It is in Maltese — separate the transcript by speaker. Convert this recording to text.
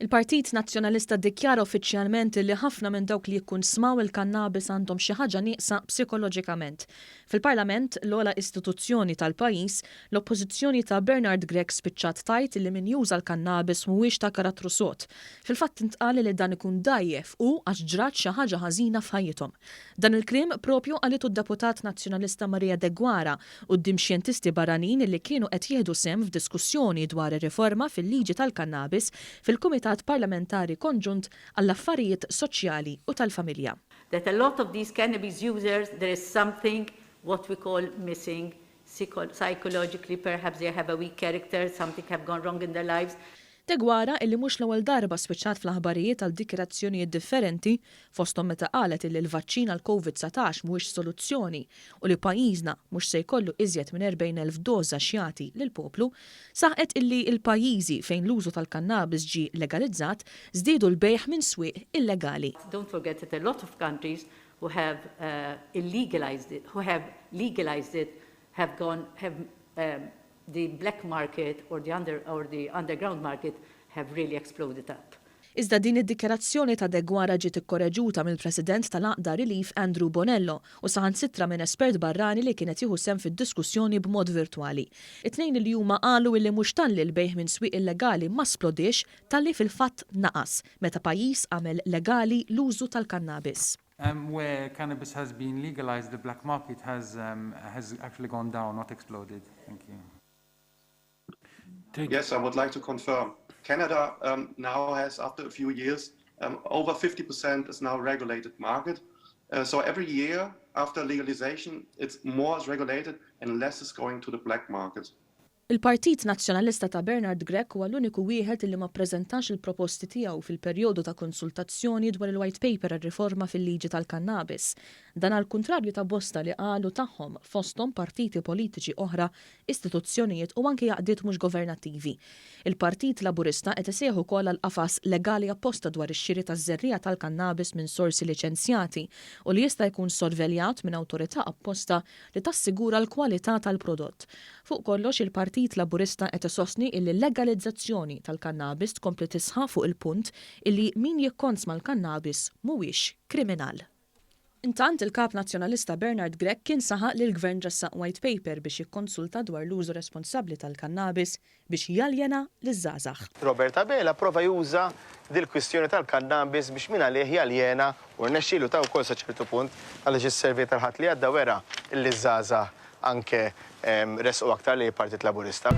Speaker 1: Il-Partit Nazzjonalista ddikjara uffiċjalment li ħafna minn dawk li jikkunsmaw il-kannabis għandhom xi ħaġa nieqsa psikoloġikament. Fil-Parlament, l-ogħla istituzzjoni tal-pajjiż, l-Oppożizzjoni ta' Bernard Grech spiċċat tgħid li min juża l-kannabis mhuwiex ta' karattru sod. Fil-fatt intqal li dan ikun dgħajjef u għax ġrat xi ħaġa ħażina f'ħajjithom. Dan il-kliem propju qalitu d-Deputat Nazzjonalista Maria Deguara quddiem xjentisti barranin li kienu qed jieħdu sehem f'diskussjoni dwar ir-riforma fil-liġi tal-kannabis fil-Kumitat Parlamentari Konġunt għall-Affarijiet Soċjali u tal-Familja.
Speaker 2: That a lot of these cannabis users there is something what we call missing psychologically perhaps they have a weak character, something have gone wrong in their lives.
Speaker 1: Deguara illi mhux l-ewwel darba spiċċat fl-aħbarijiet għal dikjarazzjonijiet differenti fosthom meta qalet illi l-vaċċin għall-Covid 19 mhuwiex soluzzjoni u li pajjiżna mhux se jkollu iżjed minn 40,000 doża x'jagħti lill-poplu, saħqet illi l-pajjiżi fejn l-użu tal-kannabis ġie legalizzat żdiedu l-bejgħ minn swieq illegali.
Speaker 2: Don't forget that a lot of countries who have illegalized it, who have legalized it have gone, have the black market or the under or the underground market have really exploded up.
Speaker 1: Iżda din id-dikjarazzjoni ta' Deguara ġiet ikkoreġuta mill-President tal-Għaqda Relief Andrew Bonello u saħansitra minn espert barrani li kien qed jieħu sehem fid-diskussjoni b'mod virtwali. It-tnejn li huma qalu illi mhux talli l-bejgħ minn swieq illegali ma splodiex talli fil-fatt naqas meta pajjiż għamel legali l-użu tal-kannabis.
Speaker 3: Um, where cannabis has been legalized, the black market has, um, has actually gone down, not exploded. Thank you.
Speaker 4: Thank yes, I would like to confirm. Canada um, now has, after a few years, um, over 50% is now regulated market. Uh, so every year after legalization, it's more is regulated and less is going to the black market.
Speaker 1: Il-Partit Nazzjonalista ta' Bernard Grech huwa l-uniku wieħed li ma ppreżentax il-proposti tiegħu fil-perjodu ta' konsultazzjoni dwar il-White Paper għar-riforma fil-liġi tal-kannabis. Dan għal kuntrarju ta' bosta li qalu tagħhom fosthom partiti politiċi oħra, istituzzjonijiet u anke għaqdiet mhux governattivi. Il-Partit Laburista qed isejjaħ ukoll għal qafas legali apposta dwar ix-xiri taż-żerriegħa tal-kannabis minn sorsi liċenzjati u li jista' jkun sorveljat minn awtorità apposta li tassigura l-kwalità tal-prodott. Fuq kollox il-Partit Laburista qed isostni illi legalizzazzjoni tal-kannabis tkompli tisħaq fuq il-punt illi min jikkonsma l-kannabis mhuwiex kriminal. Intant il-kap nazzjonalista Bernard Grech kien saħaq li l-gvern ressaq white paper biex jikkonsulta dwar l-użu responsabbli tal-kannabis biex jaljena liż-żgħażagħ.
Speaker 5: Robert Abela prova juża dil-kwistjoni tal-kannabis biex minn għalih jaljena u rnexxielu ta' wkoll sa ċertu punt għaliex is-survey tal-Ħadd li għadda wera li żgħażagħ anke resqu aktar lejn Partit Laburista.